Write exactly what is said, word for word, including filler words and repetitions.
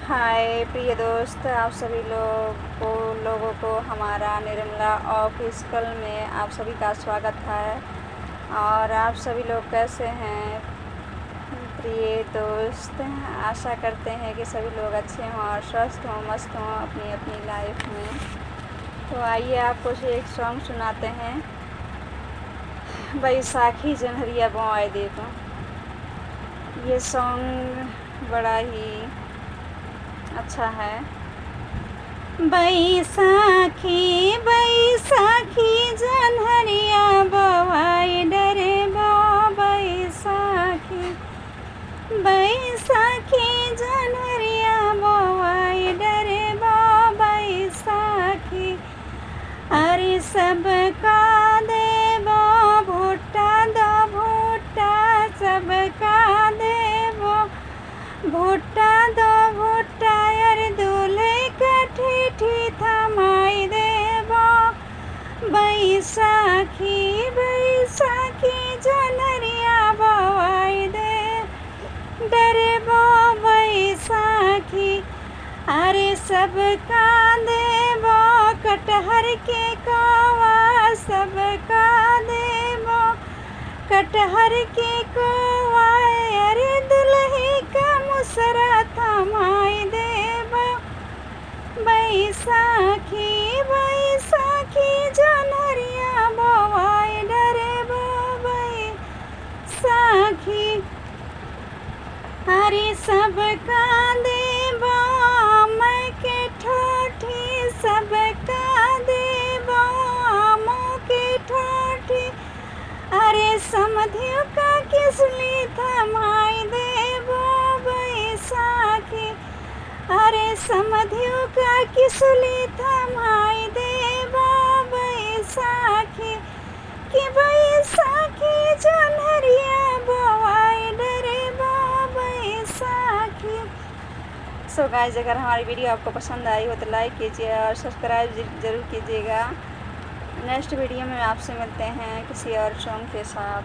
हाय प्रिय दोस्त, आप सभी लोग को, लोगों को हमारा निर्मला ऑफिशियल में आप सभी का स्वागत है। और आप सभी लोग कैसे हैं प्रिय दोस्त? आशा करते हैं कि सभी लोग अच्छे हों और स्वस्थ हों, मस्त हों अपनी अपनी लाइफ में। तो आइए, आपको से एक सॉन्ग सुनाते हैं, बैसाखी जनहरिया बोआए देबो। ये सॉन्ग बड़ा ही अच्छा है। बैसाखी, बैसाखी जनहरिया बोआए डरेबो, बैसाखी, बैसाखी जनहरिया बोआए डरेबो, बैसाखी। अरे सबका देबो भुट्टा दो भुट्टा, सबका देबो भुट्टा दो भुट्टा, अरे दूल्हे का ठेठी थमाई देबो। बैसाखी, बैसाखी जनहरिया बोआई दे डरेबो बैसाखी। अरे सबका देबो कटहर के कोवा, सबका देबो कटहर के कोवा। अरे दुल्हे का मुसरा थमाई देबो बैसाखी, बैसाखी जनहरिया बोआए डरेबो बैसाखी। अरे सबका देबो आम के ठोठी, सबका देबो आम के ठोठी। अरे समधियो का किसुली थमाई देबो बैसाखी। अरे समधियो का किसुली थमाई देबो बैसाखी। कि बैसाखी जनहरिया बोआए डरेबो बैसाखी। सो गाइस, अगर हमारी वीडियो आपको पसंद आई हो तो लाइक कीजिए और सब्सक्राइब ज-, जरूर कीजिएगा। नेक्स्ट वीडियो में आपसे मिलते हैं किसी और सॉन्ग के साथ।